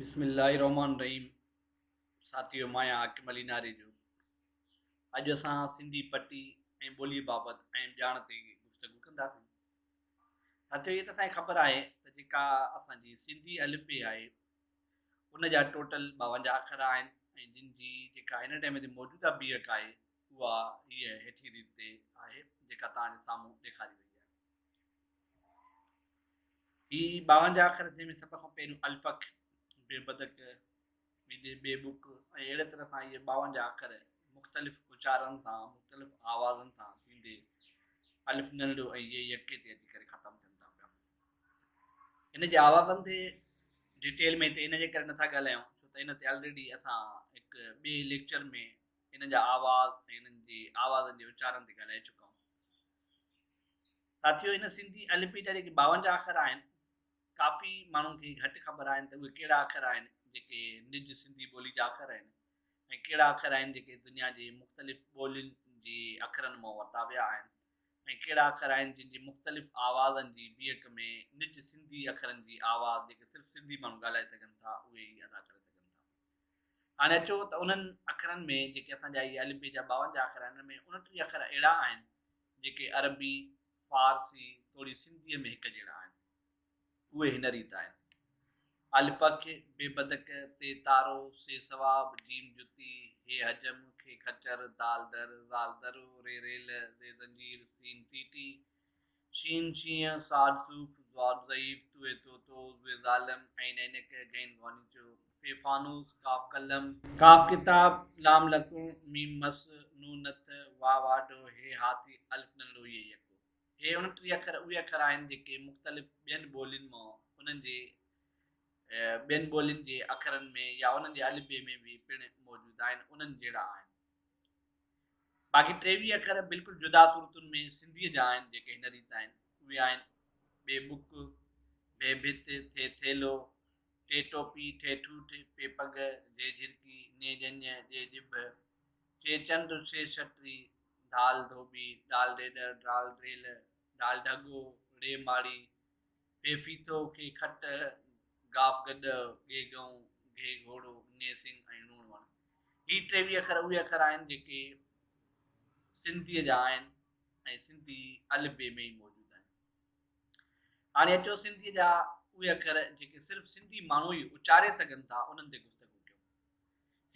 بسم الله الرحمٰن الرحيم ساٿيو مان آهيان حاڪم علي ناريجو اڄ اسان سنڌي پٽي ۽ ٻولي بابت اهم ڄاڻ تي گفتگو ڪنداسين ساٿيو هي ته اسان کي خبر آهي ته جيڪا اسان جي سنڌي الف بي آهي ان جا ٽوٽل 52 اکر آهن ۽ جن جي جيڪا هن ٽائيم تي موجوده بيهڪ آهي اها هيء هيٺين ريت تي آهي جيڪا توهان جي سامهون ڏيکاري وئي آهي. هي 52 اکر جنهن ۾ سڀ کان پهريون الفڪ، بي بدڪ، ويندي بي ٻڪ ۽ اهڙي طرح سان اهي 52 اکر مختلف اچارن سان مختلف آوازن سان ٿيندي الف ننڍڙو ۽ يي يڪي تي اچي ڪري ختم ٿين ٿا پيا. ان جي آوازن تي ڊيٽيل ۾ هتي ان جي ڪري نٿا ڳالهايون ڇو ته ان تي آلريڊي اسان هڪ ٻئي ليڪچر ۾ انهن جا آواز ۽ انهن جي آوازن جي اچارن تي ڳالهائي چڪا آهيون. ساٿيو هن سنڌي الف بي جا جيڪي 52 اکر آهن ڪافي ماڻهن کي گهٽ خبر آهن ته اهي ڪهڙا اکر آهن جيڪي نج سنڌي ٻولي جا اکر آهن ۽ ڪهڙا اکر آهن جيڪي دنيا جي مختلف ٻولين جي اکرن مان ورتا ويا آهن ۽ ڪهڙا اکر آهن جن جي مختلف آوازن جي بيهڪ ۾ نج سنڌي اکرن جي آواز جيڪي صرف سنڌي ماڻهو ڳالهائي سگهن ٿا اهي ئي ادا ڪري سگهن ٿا. هاڻي اچو ته انهن اکرن ۾ جيڪي اسان جا اهي الف بي جا 52 اکر آهن انهن ۾ 29 اکر اهڙا آهن جيڪي عربي، فارسي توڙي سنڌيء ۾ هڪ جهڙا آهن. اهي هن ريت آهن. الف اک، بي بدڪ، تي تارو، سي ثواب، جيم جتي، هي حجم، کي خچر، دال در، ذال درو، ري ريل، زي زنجير، سين سيٽي، شين شينهن، صاد صوف، ضاد ضعيف، طوء طوطو، ظ ظالم، عين عينڪ، غين غونيچو، ف فانوس، ڪاف قلم، ڪاف ڪتاب، لام لڪڻ، ميم مس، نون نٿ، واء واڍو، هي هاٿي، الف ننڍڙو، يي يڪو. هي 29 اکر اهي اکر آهن جيڪي مختلف ٻين ٻولين مان انهن جي ٻين ٻولين جي اکرن ۾ يا انهن جي الف بي ۾ به پڻ موجود آهن، انهن جهڙا آهن. باقي 23 اکر بلڪل جدا صورتن ۾ سنڌيء جا آهن، جيڪي هن ريت آهن. اهي آهن، ٻي ٻڪ، ڀي ڀت، ٿي ٿيلهو، ٽي ٽوپي، ٺي ٺوٺ، پي پڳ، جي جهرڪي، ني ڄڃ، ڄي ڄڀ، چي چنڊ، سي ڇٽري، ڌال ڌوٻي، ڏال ڏيڏر، ڊال ڊريل، ڍال ڍڳو، ڙي ماڙي، ڦي ڦيٿو، کي کٽ، گاف گڏهه، ڳي ڳئون، گهي گهوڙو، ڃي سنگ ۽ ڻوڻ وڻ. هي 23 اکر اهي اکر آهن جيڪي سنڌيء جا آهن ۽ سنڌي الف بي ۾ ئي موجود آهن. هاڻي اچو سنڌيء جا اهي اکر جيڪي صرف سنڌي ماڻهو ئي اچاري سگهن ٿا انهن تي گفتگو ڪيون.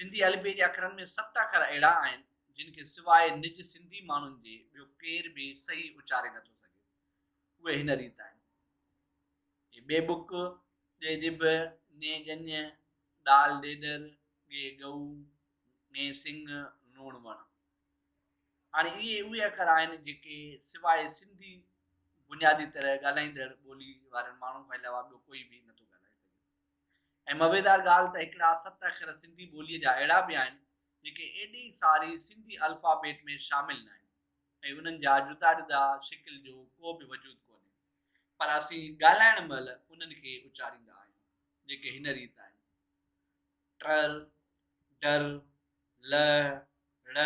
سنڌي الف بي جي اکرن ۾ ست اکر اهڙا آهن جن کي سواء نج سنڌي ماڻهن جي ٻيو ڪير به صحيح اچاري نٿو سگهي. اهي هن ريت آهن. هي ٻي ٻڪ، ڄي ڄڀ، ڃي ڄڃ، ڏال ڏيڏر، ڳي ڳئو، ڱي سڱ، نوڻ وڻ. هاڻي اهي اهي اکر آهن جيڪي سواء سنڌي بنيادي طرح ڳالهائيندڙ ٻولي وارن ماڻهن کان علاوه ٻيو ڪوئي به نٿو ڳالهائي سگهي. ۽ مزيدار ڳالهه ته هڪڙا ست اکر سنڌي ٻوليء جا اهڙا به آهن جيڪي ايڏي ساري سنڌي الفابيٽ ۾ شامل ناهن. ۽ انهن جا جدا جدا شڪل جو ڪو به وجود ڪونهي، پر اسين ڳالهائڻ مهل انهن کي اچاريندا آهيون، جيڪي هن ريت آهن، ٽر، ڊر، ل، ڙ،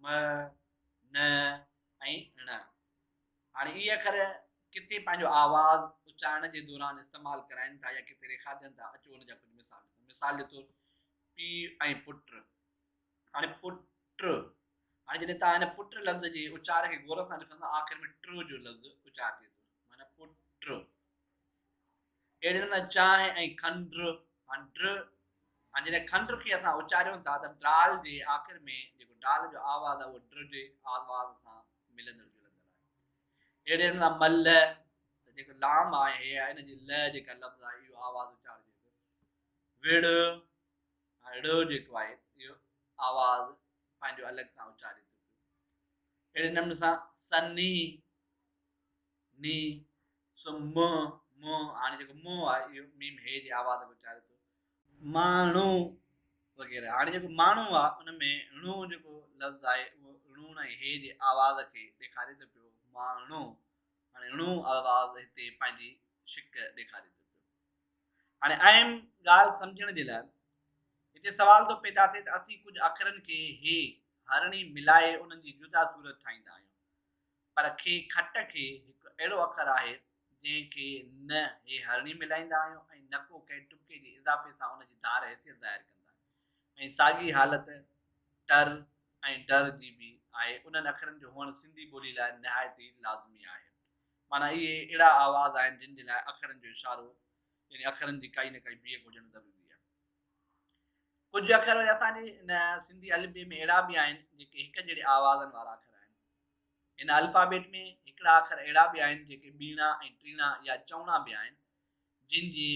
م، ن ۽ ڻ. هاڻي اهي اکر ڪٿي پنهنجو آواز اچارڻ جي دوران استعمال ڪرائين ٿا يا ڪٿي ريکارجن ٿا، اچو ان جا ڪجهه مثال ڏسون. مثال جي طور پيء ۽ پٽ. هاڻي پٽ، هاڻي جڏهن توهان هن پٽ لفظ جي اچار کي غور سان ڏسندا آخر ۾ ٽ جو لفظ اچارجي ٿو معنيٰ پٽ. اهڙي نموني چانهه ۽ کنڊ، هاڻي ڊ، هاڻي جڏهن کنڊ کي اسان اچاريون ٿا ته ڊال جي آخر ۾ جيڪو ڊال جو آواز آهي اهو ڊ جي آواز سان ملندڙ جلندڙ آهي. اهڙي نموني ملهه ته جيڪو لام آهي هي آهي ان جي ل جيڪا لفظ آهي اهو آواز اچارجي ٿو. وڙ، هاڻي ڙ جيڪو آهي اهو آواز پنهنجو الڳ سان اچاري ٿو پيو. اهڙي نموني سان سني، ني، سو م، م، هاڻي جيڪو م آهي اهو ميم هي جي آواز کي اچاري ٿو. ماڻهو وغيره. هاڻي جيڪو ماڻهو آهي ان ۾ ڻو جيڪو لفظ آهي اهو ڻو ۽ هي جي آواز کي ڏيکاري ٿو پيو ماڻهو. هاڻي ڻو آواز هتي پنهنجي شڪ ڏيکاري ٿو پيو. هاڻي اهم ڳالهه سمجهڻ جي لاء هتي سوال ٿو پيدا ٿئي ته اسين ڪجهه اکرن کي هي هرڻي ملائي انهن جي جدا صورت ٺاهيندا آهيون پر کي کٽ کي هڪ اهڙو اکر آهي جنهن کي نه هي هرڻي ملائيندا آهيون ۽ نڪو ڪنهن ٽٻڪي جي اضافي سان ان جي ڌار حيثيت ظاهر ڪندا ۽ ساڳي حالت ٽر ۽ ڊر جي به آهي. انهن اکرن جو هئڻ سنڌي ٻولي لاء نهايت ئي لازمي آهي. معنيٰ اهي اهڙا آواز آهن جن جي لاء اکرن جو اشارو يعني اکرن جي ڪائي نه ڪائي بيهڪ هجڻ ضروري آهي. ڪجهه اکر وري اسان جي هن سنڌي الف بي ۾ اهڙا به آهن جيڪي هڪ جهڙي آوازن وارا اکر آهن. هن الفابيٽ ۾ هڪڙا اکر اهڙا به آهن جيڪي ٻيڻا ۽ ٽيڻا يا چئوڻا به آهن جن جي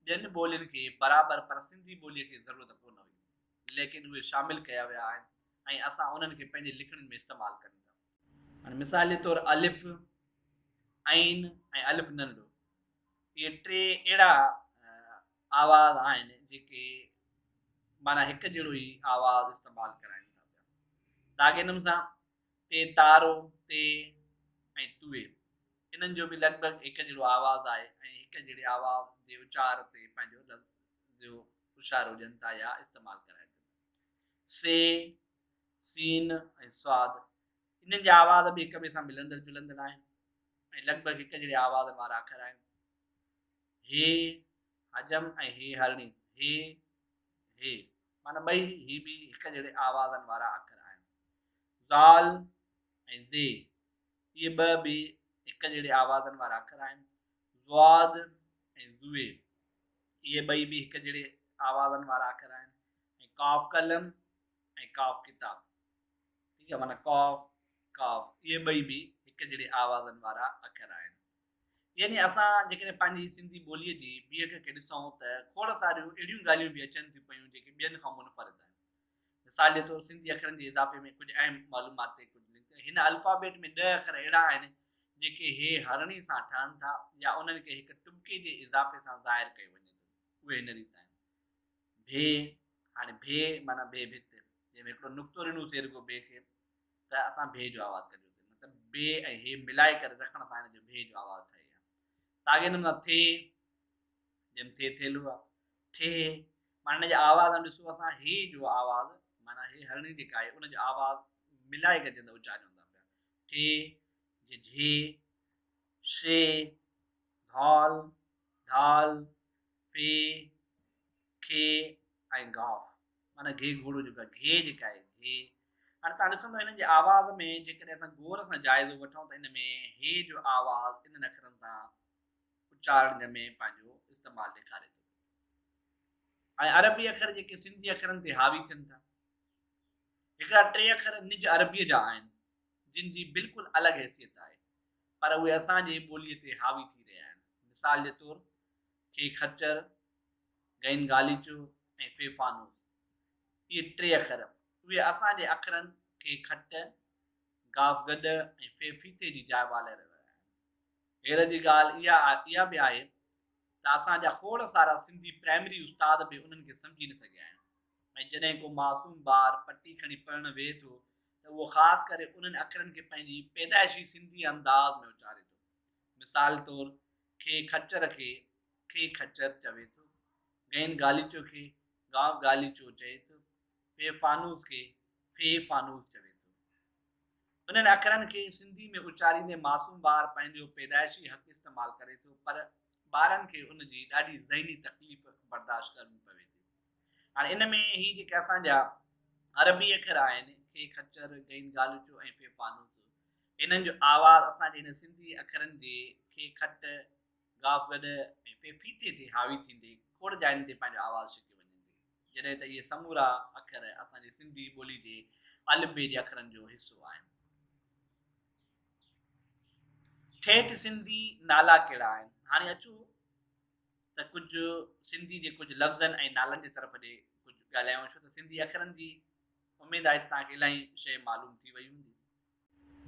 ٻين ٻولين کي برابر پر سنڌي ٻوليء کي ضرورت ڪونه هئي ليڪن اهي شامل ڪيا ويا آهن ۽ اسان انهن کي پنهنجي لکڻين ۾ استعمال ڪريون ٿا. هاڻي مثال جي طور الف، عين ۽ الف ننڍڙو اهي ٽي اهڙا آواز آهن جيڪي معنيٰ هڪ جهڙو ئي آواز استعمال ڪرائين ٿا پيا. ساڳئي نموني سان تي تارو، تي ۽ توئي انهن جو به لڳ ڀڳ هڪ جهڙو آواز آهي ۽ هڪ جهڙي آواز جي اچار تي پنهنجو لفظ جو اشارو ڏين ٿا يا استعمال ڪرائين ٿا. سي، سين ۽ صاد انهن جا آواز به هڪ ٻئي سان ملندڙ جلندڙ آهن ۽ لڳ ڀڳ هڪ جهڙي آوازن وارا اکر آهن. هي حجم ۽ هي هرڻي، هي، هي، معنيٰ ٻئي هي به هڪ جهڙي آوازن وارا اکر آهن. ذال ۽ زي، اهي ٻه به هڪ جهڙي آوازن وارا اکر آهن. ضاد ۽ ضوي، اهي ٻئي به هڪ جهڙي آوازن وارا اکر آهن. ۽ قاف قلم ۽ قاف ڪتاب، ٺيڪ آهي، معنيٰ قاف، ڪاف، اهي ٻئي به هڪ جهڙي آوازن وارا اکر آهن. يعني اسان جيڪڏهن پنهنجي سنڌي ٻوليء جي بيهڪ کي ڏسون ته کوڙ ساريون اهڙيون ڳالهيون به اچن ٿيون پيون جيڪي ٻين کان منفرد آهن. مثال جي طور سنڌي اکرن جي اضافي ۾ ڪجهه اهم معلومات تي ڪجهه لکجي. هن الفابيٽ ۾ ڏهه اکر اهڙا آهن جيڪي هي هرڻي سان ٺهن ٿا يا انهن کي هڪ ٽٻڪي جي اضافي سان ظاهر ڪيو وڃي ٿو. اهي هن ريت آهن. ڀي، هاڻي ڀي معنيٰ ڀي ڀت، جنهن ۾ هڪڙو نقطو ڏنوسين رڳو ڀي کي ته اسان ڀي جو آواز ڪڍيوسين مطلب بي ۽ هي ملائي ڪري رکڻ سان هن جو ڀي جو آواز ٺهي ها. ساڳئي نموني سان ٿي، جنهن ۾ ٿي ٿيلهو آ، ٺي، معنيٰ هن جي آواز ۾ ڏسو اسان هي جو آواز معنيٰ هي هرڻي جيڪا آهي ان جو آواز ملائي ڪري جنهن اچاريون ٿا پيا ٺي، جي جھي، شي، ڌال، ڍال، في، کي ۽ گاف. معنيٰ گهي گهوڙو جيڪو آهي، گهي جيڪا آهي، گهي. هاڻي توهان ڏسندو هنن جي آواز ۾ جيڪڏهن اسان غور سان جائزو وٺون ته ان ۾ هي جو آواز انهن اکرن سان اچارڻ ۾ پنهنجو استعمال ڏيکاري ٿو. ۽ عربي اکر جيڪي سنڌي اکرن تي حاوي ٿين ٿا. هڪڙا ٽي اکر نج عربيء جا آهن، جن جي بلڪل الڳ حيثيت آهي، پر اهي اسان جي ٻوليء تي حاوي ٿي رهيا آهن. مثال جي طور، کي خچر، غين غاليچو ۽ في فانوس اهي ٽي اکر اهي اسان جي اکرن کي کٽ، گاف گڏ ۽ في ڦيٿي جي جاء والاري رهيا آهن. حيرت جي ڳالهه اها اها به آهي ته اسان جا کوڙ سارا سنڌي پرائمري استاد به انهن کي سمجهي نه سگهيا آهن ۽ جڏهن ڪو معصوم ٻار پٽي کڻي پڙهڻ ويهي ٿو ته اهو خاص ڪري انهن اکرن کي پنهنجي پيدائشي سنڌي انداز ۾ اچاري ٿو. مثال طور کي خچر کي کي خچر چوي ٿو، غين غاليچو کي گاف غاليچو چئي ٿو، في فانوس کي في فانوس چوي ٿو. انهن اکرن کي سنڌي ۾ اچاريندي معصوم ٻار پنهنجو پيدائشي حق استعمال ڪري ٿو پر ٻارن کي ان جي ڏاڍي ذهني تڪليف برداشت ڪرڻي پوي ٿي. هاڻي ان ۾ هي جيڪي اسان جا عربي اکر آهن کي خچر، غين غاليچو ۽ في فانوس انهن جو آواز اسان جي هن سنڌي اکرن جي کي کٽ، گاف گڏ ۽ في ڦيٿي تي حاوي ٿيندي کوڙ جاين تي پنهنجو آواز ڇڪي وڃن ٿي، جڏهن ته اهي سمورا اکر اسان جي سنڌي ٻولي جي الف بي جي اکرن جو حصو آهن. ٺيٺ سنڌي نالا ڪهڙا آهن؟ هاڻي اچو ته ڪجهه سنڌي جي ڪجهه لفظن ۽ نالن جي طرف ڏي ڪجهه ڳالهايون، ڇو ته سنڌي اکرن جي اميد آهي ته توهان کي الاهي شيء معلوم ٿي وئي هوندي.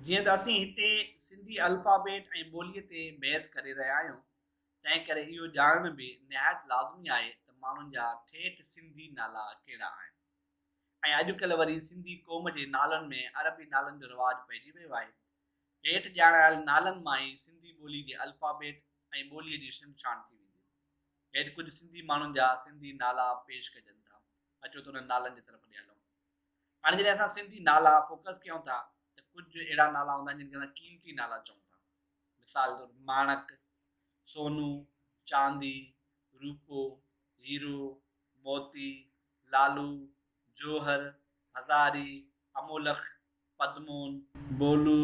جيئن ته اسين هتي سنڌي الفابيٽ ۽ ٻوليء تي بحث ڪري رهيا آهيون، تنهن ڪري اهو ڄاڻڻ به نهايت لازمي آهي ته ماڻهن جا ٺيٺ سنڌي نالا ڪهڙا آهن ۽ اڄڪلهه وري سنڌي قوم جي نالن ۾ عربي نالن جو رواج پئجي ويو آهي. هيٺ ڄاڻايل نالن مان ئي سنڌي ٻولي جي الفابيٽ ۽ ٻوليء جي شنڇاڻ ٿي ويندي. هيٺ ڪجهه سنڌي ماڻهن جا سنڌي نالا پيش ڪجن ٿا. اچو ته انهن نالن جي طرف ڏي هلون. هاڻي جڏهن اسان سنڌي نالا فوڪس ڪيون ٿا ته ڪجهه اهڙا نالا هوندا آهن جن کي اسان قيمتي نالا چئون ٿا. مثال طور ماڻڪ، سونو، چاندي، روپو، هيرو، موتي، لالو، جوهر، هزاري، امولک، پدمون، بولو،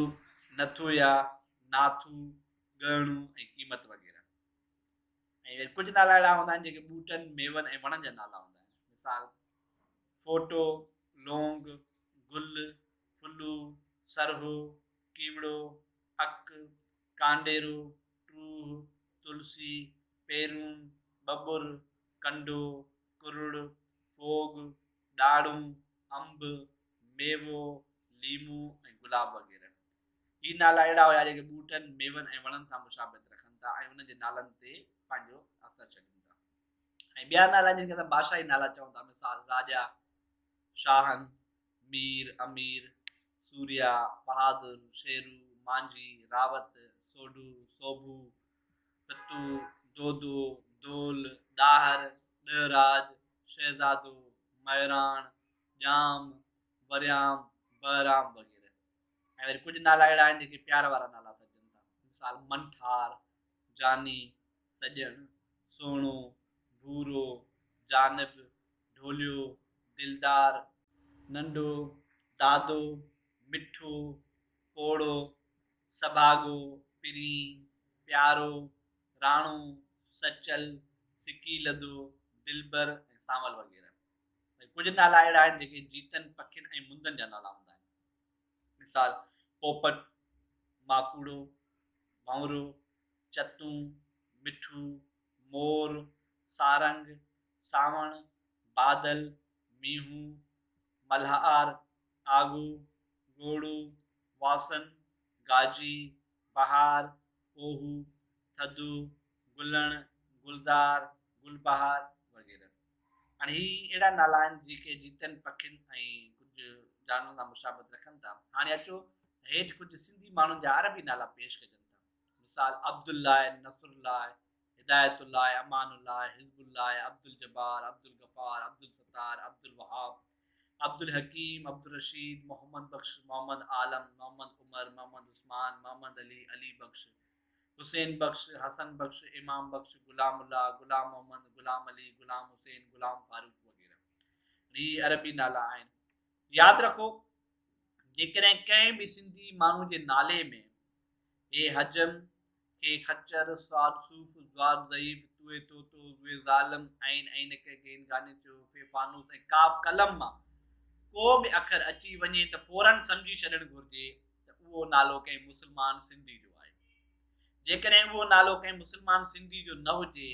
نٿويا، ناٿو، ڳهڻو ۽ قيمت وغيره. ۽ وري ڪجهه نالا اهڙا هوندا آهن جيڪي ٻوٽن، ميون ۽ وڻن جا نالا هوندا آهن. مثال، ڦوٽو، لونگ، گل، ڦلو، سرهو، ڪيوڙو، اڪ، ڪانڊيرو، ٽوهه، تلسي، پيرون، ٻٻر، ڪنڊو، ڪرڙ، ڦوڳ، ڏاڙهون، انب، ميوو، ليمو ۽ گلاب وغيره. هي نالا اهڙا هيا جيڪي ٻوٽن، ميون ۽ وڻن سان مشابهت رکن ٿا ۽ انهن جي نالن تي پنهنجو اثر ڇڏين ٿا. ۽ ٻيا نالا جن کي اسان بادشاهي نالا چئون ٿا مثال راڄا، شاهن، مير، امير، سوريا، بهادر، شيرو، مانجهي، راوت، سوڍو، سوڀو، پتو، دودو، دول، ڏاهر، ڏهراج، شهزادو، مهراڻ، ڄام، وريام، بهرام وغيره. ۽ وري ڪجهه نالا اهڙا آهن جيڪي پيار وارا نالا سڏجن ٿا. مثال منٺار، جاني، سڄڻ، سهڻو، ڀورو، جانب، ڍوليو، دلدار، ننڍو، دادو، مٺو، پوڙهو، سڀاڳو، پرين، پيارو، راڻو، سچل، سڪيلڌو، دلبر ۽ سانول وغيره. وري ڪجهه نالا اهڙا آهن جيڪي جيتن، پکين ۽ مندن جا نالا هوندا آهن. مثال، پوپٽ، ماڪوڙو، ڀنورو، چتون، مٺو، مور، سارنگ، سانوڻ، بادل، مينهون، ملهار، آگو، گوڙو، واسن، گاجي، بهار، ڪوهو، ٿڌو، گلڻ، گلزار، گل بهار وغيره. هاڻي هي اهڙا نالا آهن جيڪي جيتن، پکين ۽ ڪجهه جانورن سان مشابهت رکن ٿا. هاڻي اچو هيٺ ڪجهه سنڌي ماڻهن جا عربي نالا پيش ڪجن ٿا. مثال، عبدالله، نصرالله، هدايت الله، امان الله، حزب الله، عبدالجبار، عبدالغفار، عبدالستار، عبدالوهاب، عبدالحڪيم، عبدالرشيد، محمد بخش، محمد عالم، محمد عمر، محمد عثمان، محمد علي، علي بخش، حسين بخش، حسن بخش، امام بخش، غلام الله، غلام محمد، غلام علي، غلام حسين، غلام فاروق وغيره. هي عربي نالا آهن. ياد رکو جيڪڏهن ڪنهن به سنڌي ماڻهو جي نالي ۾ هي حجم، کي خچر، صاد صوف، ضاد ضعيف، طوئي طوطو، ظوئي ظالم، عين عينڪ، غين غانيچو، في فانوس ۽ ڪاف قلم مان ڪو به اکر اچي وڃي ته فوراً سمجهي ڇڏڻ گهرجي ته اهو نالو ڪنهن مسلمان سنڌي جو آهي. جيڪڏهن اهو نالو ڪنهن مسلمان سنڌي جو نه هجي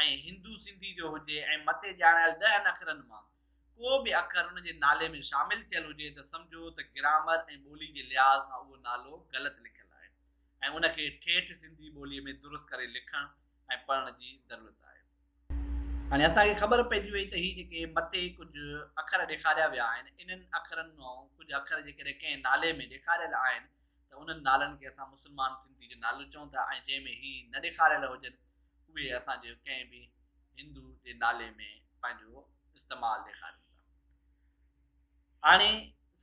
۽ هندو سنڌي جو هجي ۽ مٿي ڄاڻايل ڏهن اکرن مان ڪو به اکر ان جي نالي ۾ شامل ٿيل هجي ته سمجهو ته گرامر ۽ ٻولي جي لحاظ سان اهو نالو غلط لکيل آهي ۽ ان کي ٺيٺ سنڌي ٻوليء ۾ درست ڪري لکڻ ۽ پڙهڻ جي ضرورت آهي. هاڻي اسان کي خبر پئجي وئي ته هي جيڪي مٿي ڪجهه اکر ڏيکاريا ويا آهن، انهن اکرن مان ڪجهه اکر جيڪڏهن ڪنهن نالي ۾ ڏيکاريل آهن ته انهن نالن کي اسان مسلمان سنڌي جو نالو چئون ٿا ۽ جنهن ۾ هي نه ڏيکاريل هجن اهي اسان جي ڪنهن به هندو جي نالي ۾ پنهنجو استعمال ڏيکارين ٿا. هاڻي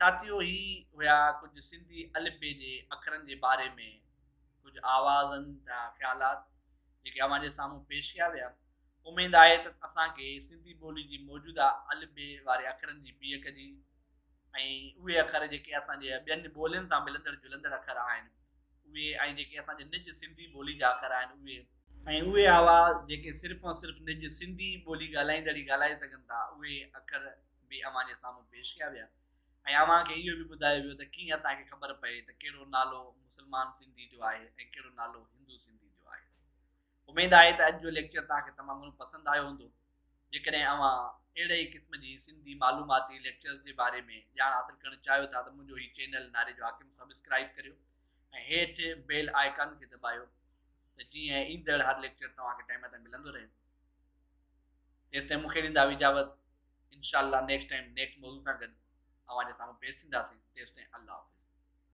ساٿيو هي هيا ڪجهه سنڌي الف بي جي اکرن جي باري ۾ ڪجهه آوازن جا خيالات جيڪي اوهان جي سامهون پيش ڪيا ويا. اميد آهي ته اسان کي سنڌي ٻولي جي موجوده الف بي واري اکرن جي بيهڪ جي ۽ اهي اکر جيڪي اسان جي ٻين ٻولين سان ملندڙ جلندڙ اکر آهن اهي ۽ جيڪي اسان جي نج سنڌي ٻولي جا اکر آهن اهي ۽ اهي آواز جيڪي صرف ۽ صرف نج سنڌي ٻولي ڳالهائيندڙ ئي ڳالهائي سگهن ٿا اهي اکر به اوهان جي سامهون پيش ڪيا ويا ۽ اوهان کي اهو به ٻڌايو ويو ته ڪيئن اسان کي خبر پئي ته ڪهڙو نالو مسلمان سنڌي جو آهي ۽ ڪهڙو نالو هندو سنڌي جو آهي. اميد آهي ته اڄ جو ليڪچر توهان کي تمام گهڻو پسند آيو هوندو. جيڪڏهن اوهان اهڙي ئي قسم جي سنڌي معلوماتي ليڪچرز جي باري ۾ ڄاڻ حاصل ڪرڻ چاهيو ٿا ته منهنجو هي چينل ناري جو حاڪم سبسڪرائيب ڪريو ۽ هيٺ بيل آئيڪان کي دٻايو ته جيئن ايندڙ هر ليڪچر توهان کي ٽائيم تي ملندو رهي. تيستائين مون کي ڏيندا اجازت. انشاء الله نيڪسٽ ٽائيم نيڪسٽ موضوع سان گڏ اوهان جي سامهون پيش ٿينداسين. تيستائين الله حافظ.